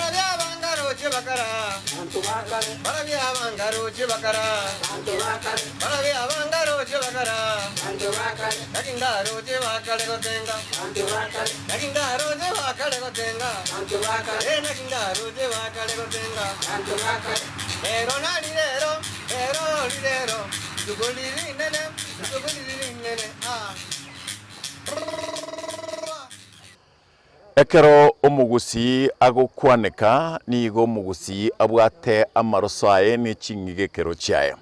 Barabia abangaroche bakara. Barabia abangaroche bakara. Barabia abangaroche bakara. Naki ndaroche bakare gotenga. Naki ndaroche bakare gotenga. Eh, naki ndaroche bakare gotenga. Rero nari rero, rero rirero, rituko riri rinene, rituko riri rinene, ah. Ekero omogusii agokwaneka, nigo omogusii abwate amaroso aye ne ching'igekero chiaye.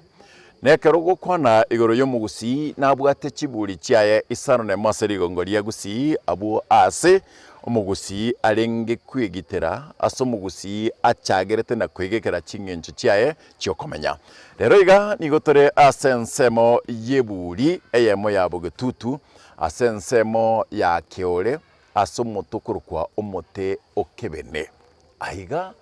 Na ekero ogokwana igoro y'omogusii nabwate chiburi chiaye isano nemo ase rigongo ria Gusii abwo aase omogusii arenge kwegitera, ase omogusii achagerete na koigekera ching'encho chiaye chi'okomenya. Rero iga nigo tore ase ensemo y'eburi eyemo ya Bogetutu, ase ensemo ya Keore, ase omote okorokwa omote o kebene. Aiga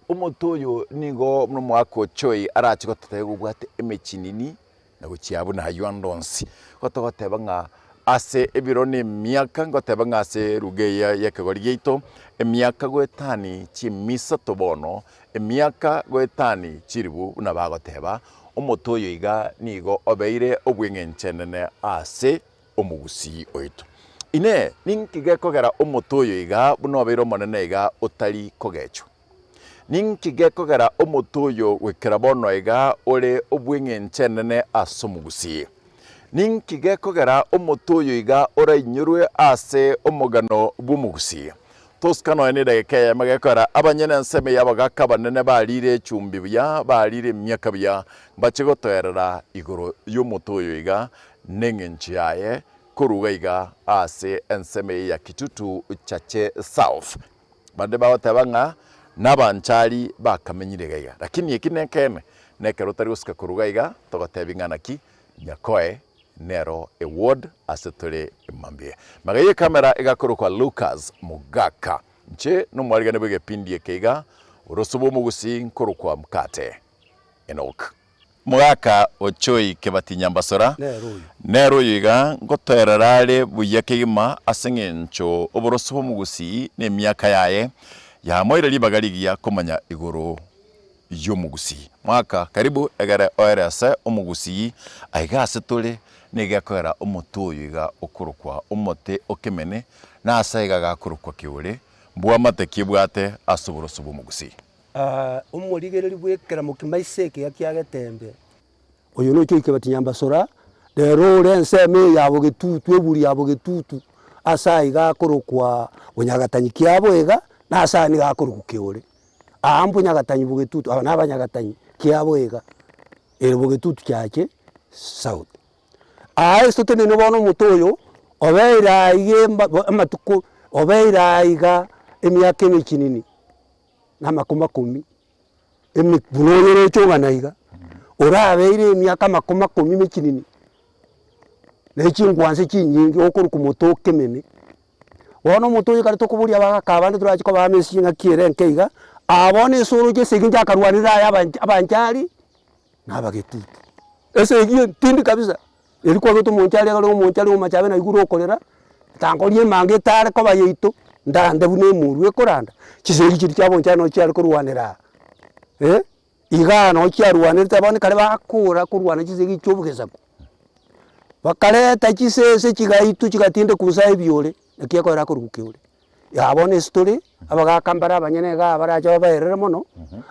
omote oyo nigo buna omogaka o Choi arache gototebia iga obwate emechinini na gochia buna aywo ande onsi. Igo togoteba ng'a ase ebiro na emiaka, ngoteba ng'a ase eruga eye y'ekegori giaito, emiaka goetani chimisato bono, emiaka goetani chiribu buna bagoteba, omote oyo iga nigo obeire obw'eng'encho enene ase omogusii oito. Inee! Ninki gekogera omote oyo iga buna obeire omonene iga otari kogechwa? Ninki gekogera omote oyo goikera bono iga ore obw'eng'encho enene ase omogusii? Ninki gekogera omote oyo iga orainyorwe ase omogano bw'omogusii? Tosika nonya nedageka eyemo gekogera abanyene ensemo eye abagaka abanene barire echumbi buya, barire emiaka buya, mbache gotoerera igoro y'omote oyo iga neng'encho yaye koruga iga ase ensemo eye ya Kitutu Chache South. Bande bagoteba ng'a nabanchari bakamenyire iga iga, lakini eki nekeene, nekero otari gosika koruga iga togotebi ng'a naki Nyakoe nero eward ase tore mambia. Magega y'ekamera egakorokwa Lucas Mogaka. Inche nomwarigani bw'egepindi eke iga, oroso bw'omogusii nkorokwa Mkate Enock. Mogaka Ochoi Kebati Nyambasora, nere oyo iga ngotoerera are buya kegima ase eng'encho oboroso bw'omogusii na emiaka yaye yamoire ribaga rigiya komanya igoro y'omogusii. Mogaka karibu egere oere ase omogusii aiga ase tore nigo ekoera omote oyo iga okorokwa omote okemene na ase aiga gakorokwa kiore mbwamate ki ebwate ase oboroso bw'omogusii. Omorigereria bw'ekeramo kimaiso ekiya kia Getembe. Oyo nochia oike batinyambasora, rero ore ensemo eye ya Bogetutu, eburi ya Bogetutu, ase aiga akorokwa Bonyagatanyi kiabo iga, na ase aya nigo akorokwa Keore. Aa Mbonyagatanyi Bogetutu, aba nabanyagatanyi kiabo iga, ere Bogetutu chache south. Aa ase totenene bono omote oyo, obeire aiga emba amatuko, obeire aiga emiaka emechinini. na amakumi-makomi, eme buna oyoroche ong'ana iga, orabeire emiaka amakumi-makomi mechinini, na echingwanse chinyinge okorokwa mote okemene. Bono omote oyo ekero tokoboria abagaka abande torache kobaa ase ching'aki ere enke iga, aa bono ase oroche esegi inche akarwanire aye abanch abanchari, na abagetutu. Esegi entindi kabisa, eria kwagete omonchari ekero omonchari omomache abe naigure okorera, Tangoria emanga etare koba yaito, ndande buna emurwa ekoranda, chisegi chiria chia bonchari noo chiare korwanera aa, eh, igaa noo chiarwanerete bono ekare bakora korwana chisegi chia obogesaku. Bakareta chisese chigaitwa chigatindekwa inse aye ebiore, naki ekoera akorwa keore. Aa bono ase tore, abagaka mbare abanyene igaa barache babaerere mono,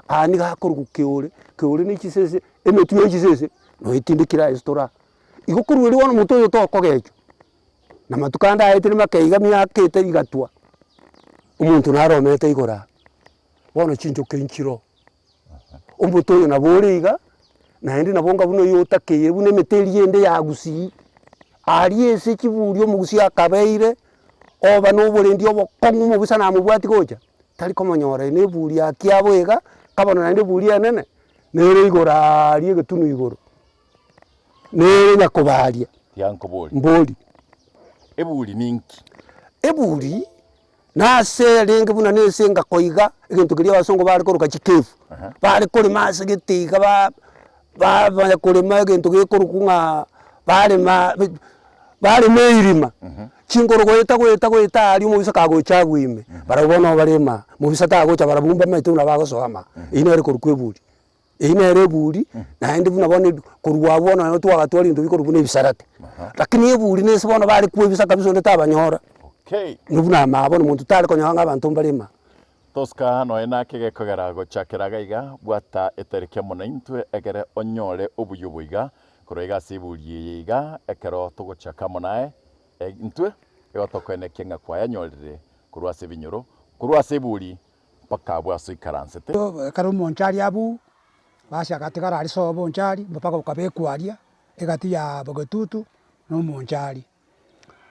aa nigo akorwa keore, keore na chisese, emetwe ya chisese, noyo etindekire aye ase tore aa. Igo korwa erio bono omonto oyo tokogechwa. Na amatuko ande aetire make iga miaka etari igatwa, omonto naro omete igoro aa, bono chinchoke nchiroo. Omote oyo nabo ore iga, naende nabo onga buna oyo otakeire buna emete eria ende ya gusii, aria ase chiburi omogusii akabeire, oba na oborendi obokong'u omobisa namobwati gocha, tari komonyora ere na eburi ya kiabo iga, kabono naende eburi enene, nere igoro aaria egetunu igoro. Nere nyakobaria Tiga nkoborie. mbori. Eburi ninki? Eburi nase arenge buna nese engako iga, egento keria abasongo bare koroka chicave, bare korema ase gete iga ba bamanya korema egento gekorokwa ng'a barema barema eirima. Chingoro goeta goeta goeta aria omobisa kagocha agwo ime, barabwo bono bare imaa, mobisa tagocha barabwo mbamaete buna bagosoa ama, eyio nere korokwa eburi. Eyio nere eburi, naende buna bono ebi korwa abwo bono naende twagatwara ebinto bikorwa buna ebisarate. Lakini eburi nese bono bare koebisa kabisa onde tabanyora, Okay. buna buna amaa bono monto tare konyora ng'a abanto mbare imaa. Tosika nonya nake gekogera gochakera iga iga, bwata etariki amo naintwe egere onyore obuya obo iga, korwa iga ase eburi eye iga, ekero togochaka amo naye, intwe igo tokoenekia ng'a kwayanyorire korwa ase ebinyoro, korwa ase eburi mpaka abwo ase oikaransete. Ekero omonchari abwo, basi agatigara aria sobo bonchari, mpaka okabekwa aria, egati ya bogetutu na omonchari.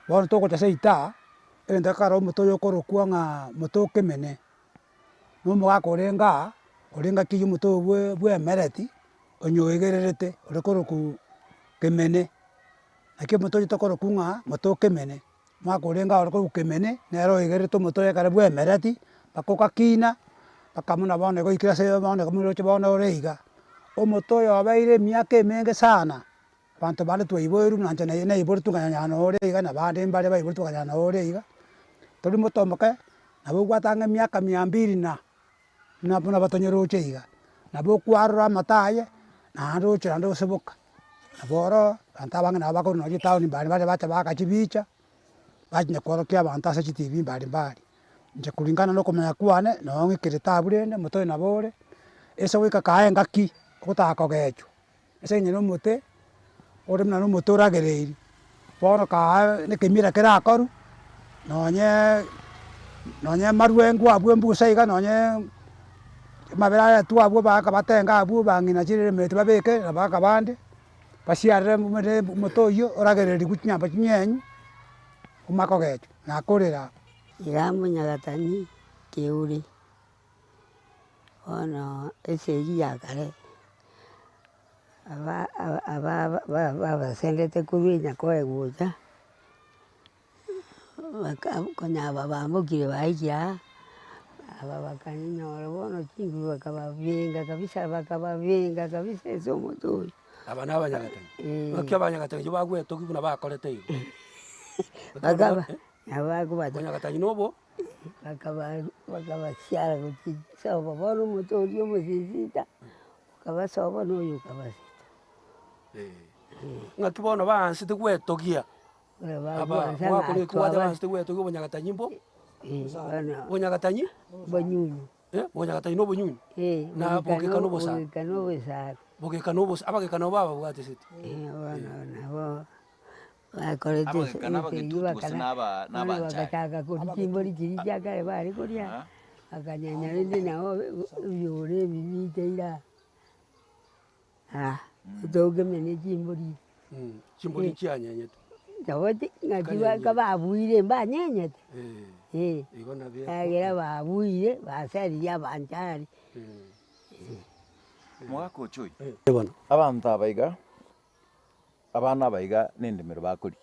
Bono togocha seito aa, egento gekogera omote oyo okorokwa ng'a mote okemene, na omogaka orenge aa, ore engaki eywo omote oyo bwe bwemereti, onyoegererete ore korokwa kemene, naki omote oyo tokorokwa ng'a mote okemene, omogaka orenge aa ore korokwa kemene, nere oegererete omote oyo ekero bwemereti, mpaka ogakina, mpaka buna bono iga oikire ase bono iga moroche bono ore iga. Omote oyo obeire emiaka emenge sana. Abanto bande twaiboirwe buna inche naye naiboretwe nkanyanya nore iga, na abande mbare baiboretwe bakanyanya nore iga, tori moto omoke, nabo obwate ang'e emiaka mia mbiri na, buna buna batonyeroche iga. Nabo okwarora amato aye, naende oche naende oseboka, nabo oro, abanto abange nabo bakorwa nonye etown mbare bare bacha baaka chibicha, bachia kworokia abanto ase chitibi mbari mbari. Inche kulingana na okomanya kwane, noo ng'ikerete abwo rende, omote oyo nabo ore, ase goika kae engaki, ogotaka kogechwa. Ase eng'encho nomote ore buna nomote oragereirie, bono kaa na ekemira kerakorwe, nonyeee nonye marwengo abwo embusa iga nonyeee amabere aretwe abwo baka batenga abwo bang'ina chiremete babeke na baka bande, basiarere omere omote oywo oragererigwe chinyomba chinyenyu, omanye kogechwa nakorera. Iga monyagatani keure. Bono esegi ya kare, aba aba babasendete korwa enyakoe gocha, baka konya aba bambokire baikire aa, aba bakanyora bono chinguru bakababenga kabisa bakababenga kabisa ase omote oyo. Aba nabanyagatani, naki abanyagatani inche bagwetogia buna bakorete igo. Bakaba nabo bakobata. Abanyagatani nobo. Bakabasiara gochia chisobo, bono omote oria omosisita okaba sobo na oyo okaba sito. Ng'aki bono baansete gwetogia, Aba aba bagwansa mwakora ng'a eki gwateba twaba- baansete gwetogia obonyagatanyi mbo, bono obonyagatanyi bonyunyu. obonyagatanyi na obonyunyu, na bogeka na obosaro. Bogeka na obosaro. Bogeka na obosaro, abageka nabo bababwatesete. Bono nabo. Bakorete Abageka na esegi abagetutu gose bakara na aba- na bono abanchari. bagachaka koria chimbori chiria chia kare bare koria, Aha. bakanyenya rende nabo ebioro ebi biiteire aa, ah, tokemenya chimbori. Chimbori nchianyenyete. Nabo chi ng'aki Chikanyenyete. kababuire mbanyenyete, eh, Igo nabio ekiagera babuire baseririe abanchari. Mogaka oche oyo. Bono. Abanto aba iga. Abana aba iga nendemero bakoria.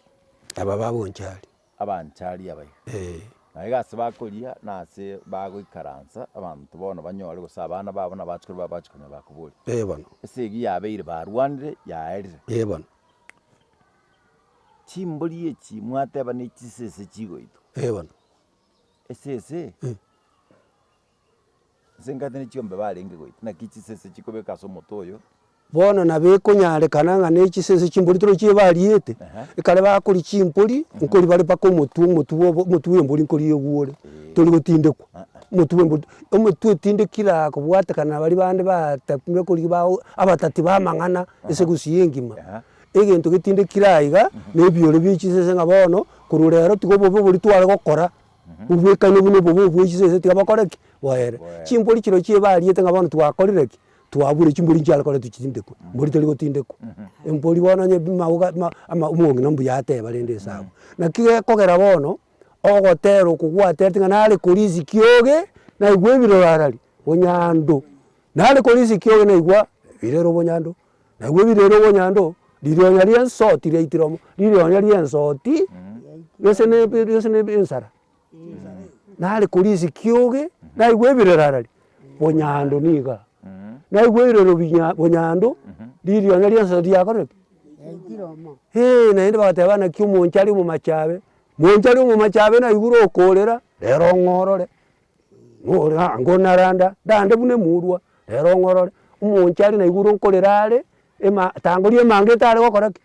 Aba babonchari. Abanchari aba iga. Eh. Na iga ase bakoria na ase bagoikaransa, abanto bono banyore gose abana babo na abachukuru babo bache konya bakoboria. Eh bono. Esegi yabeire barwanire yaerire. Eh bono. Chimbori echi mwateba ne chisese chigoitwa. Eh bono. Esese. Eh. Ase engaki ne chiombe barenge goita, naki chisese chikobeka ase omote oyo. Bono nabo ekonyarekana ng'a ne chisese chimbori torochie bariete, ekare bakoria chimbori, nkori bare mpaka omotwe omotwe bwa omotwe bwa embori nkori egwe ore, tori gotindekwa, omotwe bwa embori omotwe otindekire aa kobwatekana na baria bande batakire korigia bao abatati ba amang'ana ase gusii engima. Egento getindekire aiga, na ebiore bia chisese ng'a bono, korwa rero tiga obobe boria tware gokora. Bobwekaine buna obobe obwe chisese tiga bakore ki? Boere. Chimbori chirochio ebariete ng'a bono twakorire ki? Twabure chimbori nchiare koretwa chitindekwe, mbori teri gotindekwa. Embori bono onye mauga ma ama omong'ina mbuya ateba rende esabu. Naki gekogera bono, ogotera oko gwaterete ng'a nare korisia kioge, naigwa ebirero arari, bonyando. Nare korisia kioge naigwa ebirero bonyando, naigwa ebirero bonyando, ririonya ria ensoti riaitire omo, ririonya ria ensoti. Gose ne gose ne ensara, nare korisia kioge, naigwa ebirero arari, bonyando niga, naigwa ebirero binya bonyando, ririonya ria ensara riakorire ki? Hee naende bagateba naki omonchari omomachabe. Monchari omomache abe naigure okorera, rero ong'orore, nore aa ngonaranda, ndande buna emurwa, rero ong'orore, omonchari naigure nkorera are, ema tangoria emango etare gokora ki?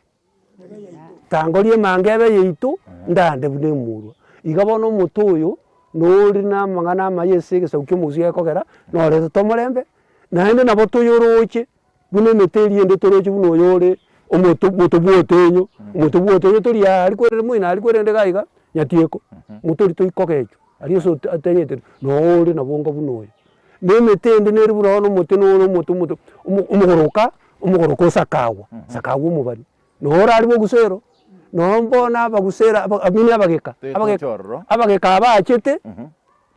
Tangoria emango ebe yaito, ndande buna emurwa. Iga bono omote oyo, nore na amang'ana amaya ase egesaku kia omogusii gekogera, noretete omorembe, naende nabo toyoroche buna emete eria ende toroche buna oyore omoto moto bwa otenyo, omoto bwa otenyo tori aria kwerende moino aria kwerende iga iga, nyatieko, moto oria toikogechwa, aria ase ote otenyete noo ore nabo onga buna oyo. Na emete ende nere buna bono omote nore omote omote omo omogoroka, omogoroka osakagwa, sakagwa omobani, noo ore aria bogusero, noo bono abagusero aba amini abageka, abageka Toche ororo. abageka aba bachete.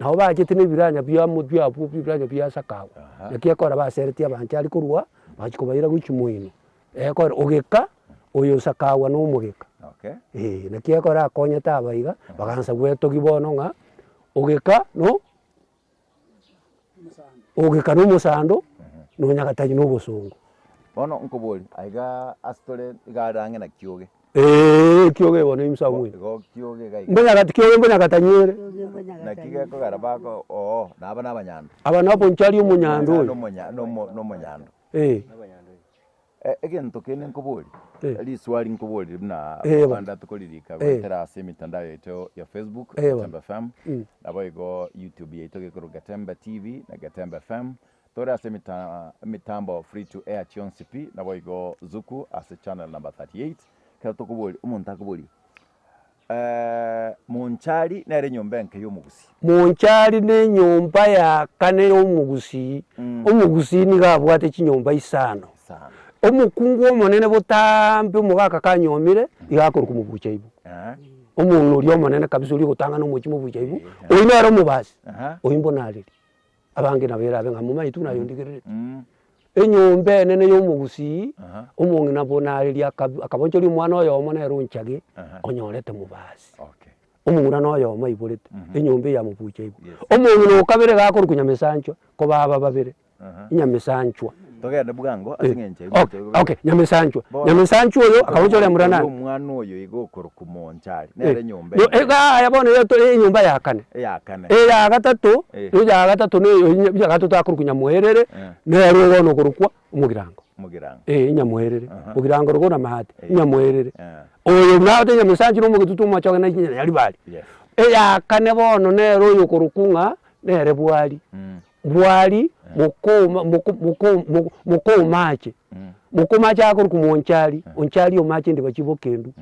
Nabo bachete na ebiranya biamo biabwo ebiranya bia Sakawa, naki ekora baseretie abanto aria korwa, bachia kobaira gochia moino, ekore ogeka, oyo Sakawa na omogeka. Okay. Eh, naki ekora akonyete aba iga, bagansa gwetogia bono ng'a, ogeka no ogeka na omosando, na onyagataji na obosongo. Bono nkoborie, aiga ase tore iga are ang'e na kioge. Eeh kioge bono inse abwo. Igo kioge iga iga. Mbonyagati kioge mbonyagatanyi ere. Naki gekogera bako oo naba nabanyando. Aba nabonchari omonyando oyo. Nomonya nomo nomonyando. Eh. Egento kende nkoborie, Eh. riswali nkoborie buna Eh, bo. abande tokoririka Eh. goetera ase emitandao yaito ya Facebook, Eh, bo. Getembe FM, Mm. naboigo YouTube yaito gekorwa Getembe TV na Getembe FM, Tore ase emitambo free to air chionsi pi, naboigo Zuku ase channel number 38. Ekero tokoboria, omonto akoboria, Monchari nere enyomba enke y'omogusii. Monchari nenyomba ya kane y'omogusii. Omogusii nigo abwate chinyomba isano. Isano. Omokungu omonene botambe omogaka kanyomire, iga akorokwa mobuchaibu. Omong'ina oria omonene kabisa oria ogotang'ana omochie mobuchaibu, oyio nere omobasi, oyio mbonareri. Abange nabo erabe ng'a momanyeti buna aye ondigerereti. Enyomba enene y'omogusii, omong'ina bonareria akabonchoria omwana oyomo nere onchage, onyorete mobasi. Omomura na oyomo aiborete, enyomba eye yamobucha igo. Omong'ina o kabere iga akorokwa Nyamesanchwa, koba aba babere, Nyamesanchwa. Togende bwango ase eng'encho Eh, okay, okay, Nyamesanchwa. Nyamesanchwa oyo akabonchoria mura nane. Omwana oyo iga okorokwa Monchari, Eh, nere enyomba no, enene. iga aya bono iga to enyomba ya kane. Eya kane. Eya gatato, Eh. eya gatato na eyo ya gatato akorokwa Nyamoerere, Eh. nere bono okorokwa Omogirango. Omogirango. Eh, Nyamoerere, Aha. Mogirango orogo na Mahati, Eh. Nyamoerere. Eh. Oyo naate Nyamesanchi na Omogetutu omochoge na Nyaribari. Yes. Eya kane bono nere oyo okorokwa ng'a nere Bwari. Mm. Bwari mokoma moko moko mokomache, mokomache akorokwa monchari, onchari omache ndiba chibokendu,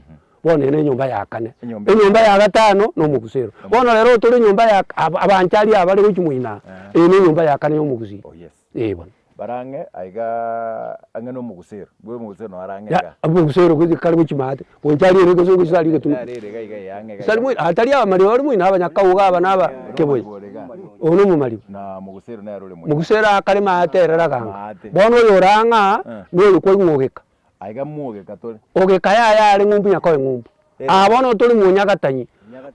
bono ere enyomba ya kane. Enyomba Enyomba ya gatano na omogusero. Bono rero tore enyomba ya aba abanchari aba bare gochia moino aa, eye ne enyomba ya kane ya omogusii. Oh yes. Eh bono. Bare ang'e aiga ang'e na omogusero, bwe omogusero noo are ang'e Ya iga. omogusero gochi kare gochia maate, bonchari ere gose gochia aria egetunu. Nare ere iga iga eye ang'e iga Sari iga. moi atari abamariba bare moino abanyakauga aba na aba keboyi. Omariba ore iga. Oyo na omomariba. Na mogusero nere ore moino. Mogusero akare maate ere raganga. Maate. Bono oyo ore ang'a Eh. na oyo kwaigwa ogeka. Aiga mogeka tore. Ogeka yaya are ng'umbu nyakoe ng'umbu. Eh. Aa bono tore monyagatanyi.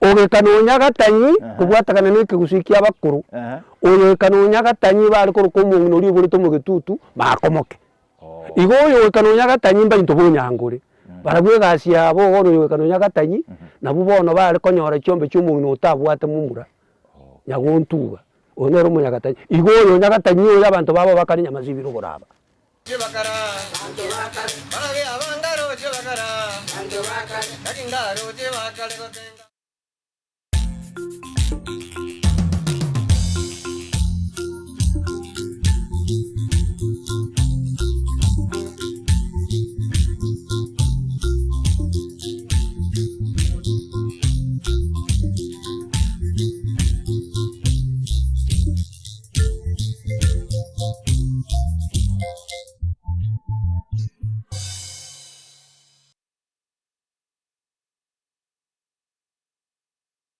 Ogeka na onyagatanyi kobwatakana na ekegusii kia abakoro. Ehe. Oyo na onyagatanyi bare koroka omong'ina oria oiborete omogetutu makomoke. Oh. Igo oyo goika na onyagatanyi mbainto ba onyangore. Barabwo egasi yabo bono oyo goika na onyagatanyi, nabwo bono bare konyora chiombe chia omong'ina otabwate momura, nyagontuga. Oyo nere omonyagatanyi. Igo oyo onyagatanyi oyo abanto babo bakare nyamasibire oboraba. Chibakara, barabe abangaro chibakara, naki ngaroche bakare gotenga.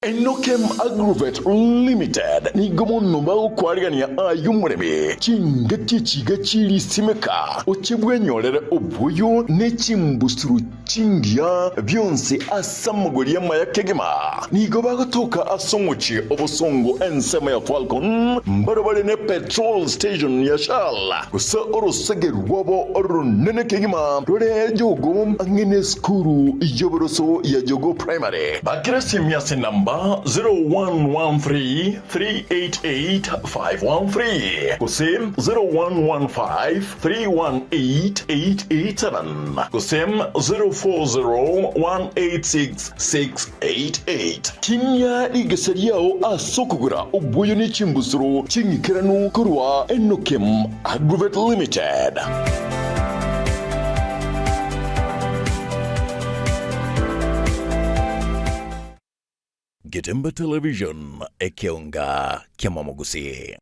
Enokem Agrovet Limited nigo mono bagokwarigania aye omoremi chingaki echiga chirisimeka, oche bwenyorere oboyo ne chimbusuro chingiya bionsi ase amagori amaya kegima. Nigo bagotoka ase omochie obosongo ensemo ya Falcon, mbarabare ne petrol station ya Shell, gose orosege rwabo oronene kegima rore Jogoo ang'e nesukuru y'oboroso ya Jogoo Primary. Bakera esimi ase enamba 0113 388 513 gose 0115 318 887 gose 040 186 688. Tinia rigesa riao ase okogora obwoyo ne chimbusuro ching'ikeranu korwa Enokem Agrovet Limited. Getembe Television, ekeonga ki'amamogusii.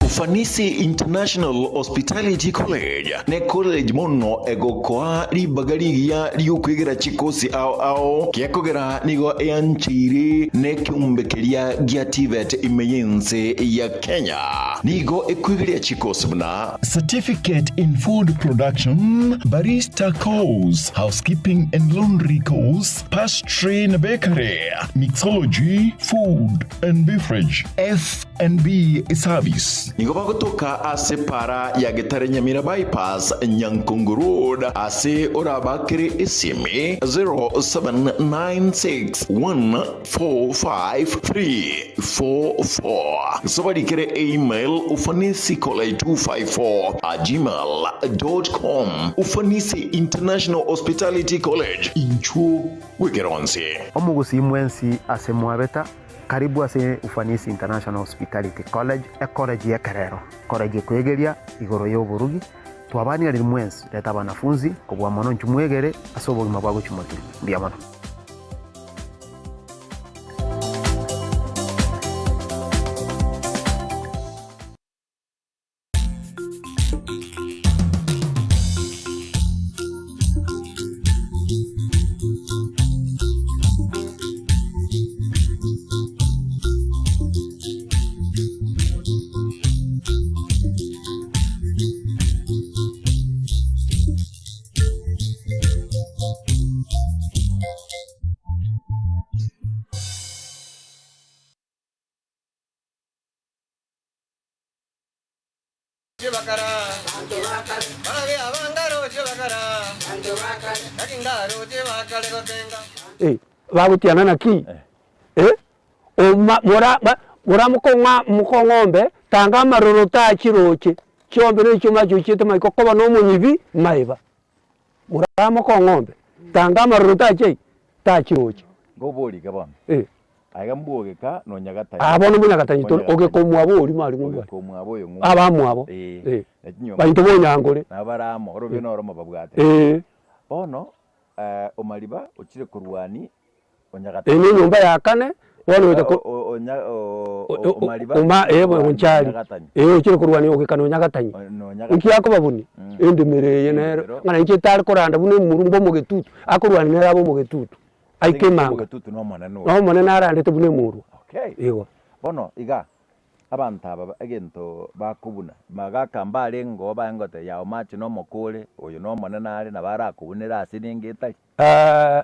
Ufanisi International Hospitality College ne college mono egokoa ribaga rigiya riokwegera chikosi ao ao, gekogera nigo eancheire nekeombe keria gia TVET ime y'ense ya Kenya. Nigo ekwegeria chikosi buna. Certificate in Food Production, Barista Course, Housekeeping and Laundry Course, Pastry na Bakery, Mixology, Food and Beverage, F&B Service. Nigo bagotoka ase para ya Getare Nyamira Bypass, Nyankongo Road, ase orabakere esimi 0796145344. Gose barikere email ufanisicollege254@gmail.com. Ufanisi International Hospitality College, inchuo bw'ekeronsi. Omogusii mwensi ase mwabeta, karibu ase Ufanisi International Hospitality College, ecollege y'ekerero, ecollege ekoegeria igoro y'oborugi. Twabanire mwensi, reta abanafunzi, kobua mono inchuo mwegere ase obogima bwa gochia motwe. Mbuya mono. Eh, bagotiana naki? Eh, oma mora ba mora mokong'a mokong'ombe, tanga amaroro tachiroche, chiombe na echioma chiochiete maiko koba na omonyibi maiba. Mora mokong'ombe, tanga amaroro tachia tachiroche. Ngoborike bono. Eh. Aiga mbogeka nonya gatari. Aa bono monyagatanyi tore ogeka omwabo oria mwari ng'umbu Ogeka omwabo oyo ng'umbu. Abamwabo. Eh. Eh. Na chinyomba. Bainto bonyangore. Nabo bare amo, orobio noro mobabwate. Eh. Bono omariba ochire korwania onyagatari. Eye ne enyomba ya kane, bono gocha ko Onya o- o- omariba oma eh korwania onchari. onyagatanyi. Eh ochire korwania ogeka nonyagatanyi. Nonyagatanyi. Nki akobabunia? Endemero eye nero, Endemero. ng'a nainche etari koranda buna emurumba omogetutu, akorwania nere abe omogetutu. Aike emanga. Omogetutu nomonene oyo. Nomonene arandete buna emurwa. Okay. Igo. Bono iga, abanto aba egento bakobuna, magaka mbarenge oo baye ngotebia yaye omache nomokore, oyo nomonene are nabo arakobunere ase nenge etari.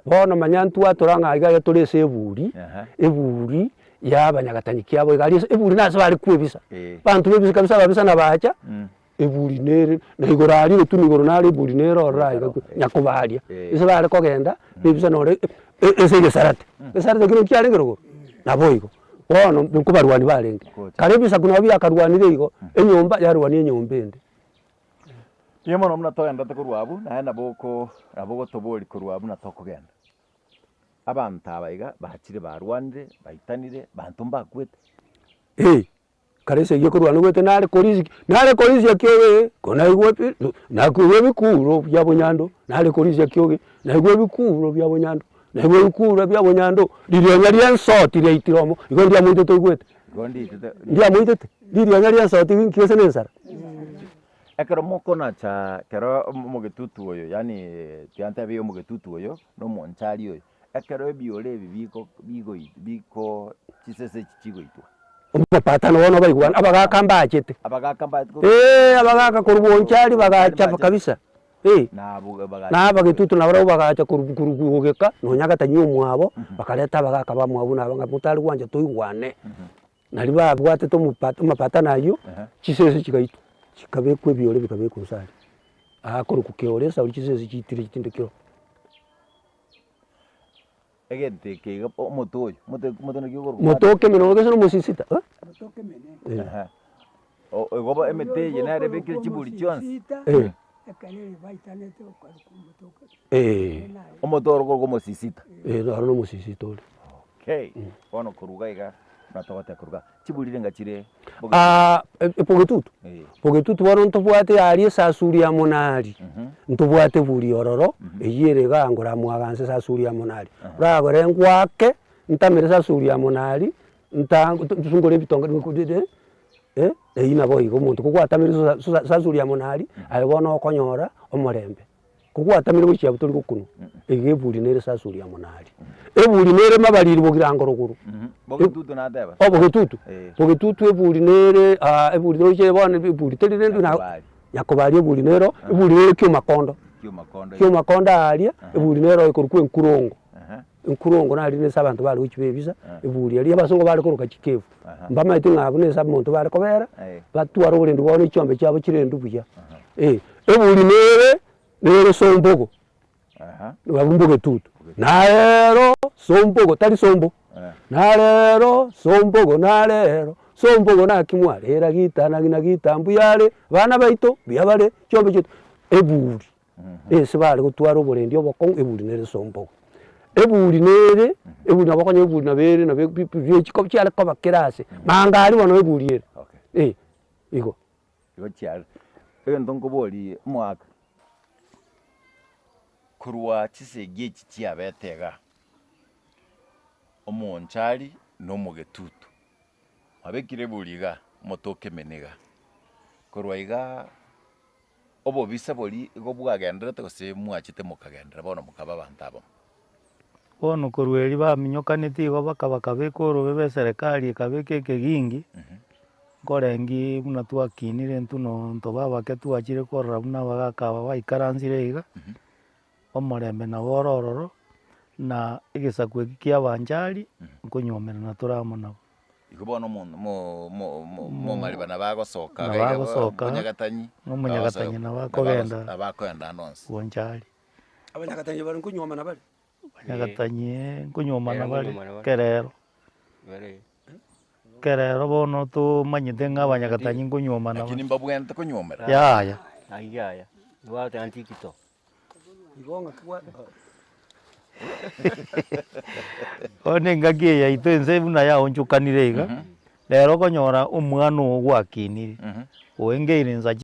Bono manya ntwatora ng'a iga iga tore ase eburi, Aha. eburi ya abanyagatanyi kiabo iga aria ase eburi nase bare kwebisa. Eh. Abanto bebisa kabisa ababisa nabacha, Eburi nere, na igoro aria egetunu igoro naro eburi nere ororo aiga nyakobaria. Ase bare kogenda, nebisa nore ase egesarate. Egesarate ekero kiarenge rogoro, naboigo. Bono nkobarwani barenge. Kare ebisaku nabo biakarwanire igo, enyomba yarwania enyomba ende. Mbuya mono buna togenderete korwa abwo, naye nabo oko nabo ogotoboria korwa abwo buna tokogenda. Abanto aba iga bachire barwanire, baitanire, banto mbakwete. Eh. Kare esegi ekorwana ogwete nare korisia ki, nare korisia kioge ko naigwa pi nakoigwa ebikuro bia bonyando, nare korisia kioge, naigwa ebikuro bia bonyando, naigwa ebikuro bia bonyando, ririonya ria ensoti riaitire omo, igo ndiamoitete oigwete? Igo ndiitete. Ndiamoitete? Ririonya ria ensoti nki gose na ensara? Ekero mokonacha kero omogetutu oyo yaani tiga ntebe omogetutu oyo, na omonchari oyo. Ekero ebiore ebi biko bigoi biko chisese echi chigoitwa. Omopatano bono baigwana, abagaka mbachete. Abagaka mbachete korwa. Eeh abagaka korwa Bonchari bagacha kabisa, eh. Na abwo bagacha. Na abagetutu nabarabwo bagacha korwa korwa gogeka nonya gatanywa omwabo, bakareta abagaka bamwabo buna aba ng'a motari gwancha toigwane. Naria babwatete omopa amapatano aywo, chisese chigaitwa, chikabekwa ebiore bikabekwa inse aria, aa korokwa keore esauri chisese chiitire chitindekire oo. Egento eke iga omote oyo, omote omote naki okorokwa? Mote okemene gose na omosisita eh. Ehe, o igo bo emete eye nere ebekire chiburi chionsi? Eh. Eh. Omote oro okorokwa omosisita. Eh, oro na omosisita ore. Okay, bono korwa iga iga, buna togoteba korwa iga, chiburi renga chire Bogetutu? Bogetutu bono ntobwate aria esasuri ya monari, ntobwate eburi ororo, eyio ere igaa ngora mwaganse esasuri ya monari. Oragore ngwake, ntamere esasuri ya monari, nta nsungore ebitonga eyio nabo igo omonto kogwatamire sasuri ya monari, aye bono okonyora omorembe. Kogwatamire gochia abwo tori gokunwa, iga eburi nere esasuri ya monari. Eburi nere mabariri bogirango rogoro. Bogetutu nateba. Oh bogetutu, Eh. bogetutu eburi nere eburi roche bono eburi teri rende na Nyakobari. Nyakobari eburi nero, eburi nere kiomakondo. Kiomakondo. Kiomakondo aaria, eburi nero ekorokwa enkurongo. Aha. Enkurongo naria nese abanto bare gochia bebisa, eburi eria abasongo bare koroka chikefu. Mbamaete ng'a abwo nese omonto bare kobera, batware oborendi bwabo ne chiombe chiabo chirendwe buya. Eh, eburi nere, nere sombogo, abwo mbogetutu, narero sombogo tari sombo, narero sombogo narero sombogo naki mwarera gita naki na gita mbuya are, abana baito mbuya bare, chiombe chiaito, eburi. Ase bare gotwara oborendi obokong'u eburi nere sombogo. Eburi nere, eburi nabo okonyora eburi nabo ere nabo pi pi chiko chiare koba kera ase, manga aria bono eburi ere, Okay. eh, igo. Igo chiare. Egento nkoborie omogaka, Korwa chisegi echi chiabete iga, omonchari na omogetutu, mwabekire eburi iga, omote okemene iga, korwa igaa. Obobisa boria igo bwagendererete gose mwachete mokagenderera bono mokaba abanto abamo? Bono korwa erio baminyokaneti igo baka bakabeka orobebe eserekari ekabeka ekegingi, nkorengi buna twakinire intwe nonto abake twachire korora buna abagaka aba baikaransire iga, omorembe nabo ore ororo, na egesaku eki kia abanchari, nkonywomerana tore amo nabo. Igo bono omonto mo- mo- mo- momariba nabo agosoka Nabo iga iga agosoka, omonyagatanyi, omonyagatanyi nabo akogenda. nabo akoenda ande onsi. Bonchari. Abanyagatanyi baria nkonywomana bare? Abanyagatanyi eh, nkonywomana bare kerero. Kerero bono tomanyete ng'a abanyagatanyi nkonywomana Lakini bare. mbabwenerete konywomera. Yaya. Bono engaki eye yaito ense buna yaonchokanire iga, rero okonyora omwana oo gwakinire, oengeire nsa.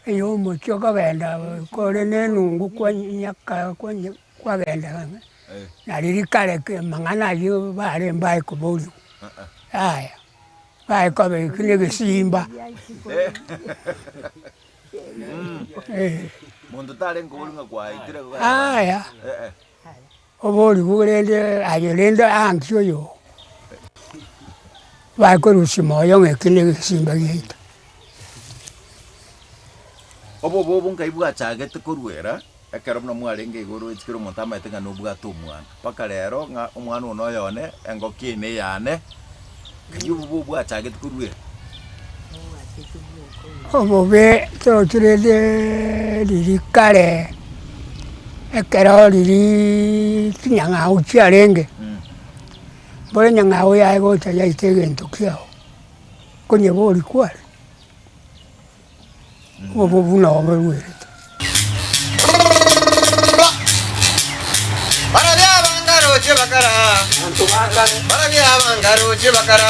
Eye omochie okogenda kore na enungu kwanyaka kwanya kwagenda ang'e, na riria kare ke amang'ana ayio bare mbae koboriwa, yaya, bae koba eki na egesimba eh. Monto tarenge kobori ng'a kwaitire Yaya, oborigwe rende aye rende anki oyo, bae korusia moyo ng'a eki na egesimba giaito. Obobe obo nkai bwachagete korwera ekero buna mwarenge igoro echikire omonto amaete ng'a nobwate omwana, mpaka rero ng'a omwana one oyone, engoko eye neyane, nkai obobe obo bwachagete korwera? Obobe torochirete riria kare, ekero riria chinyang'au chiarenge, bono enyang'au yaye gocha yaita egento kiago, konyeboria kware. Obo buna oborwerete. Barabia abangaroche bakara, barabia abangaroche bakara,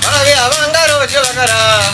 barabia abangaroche bakara.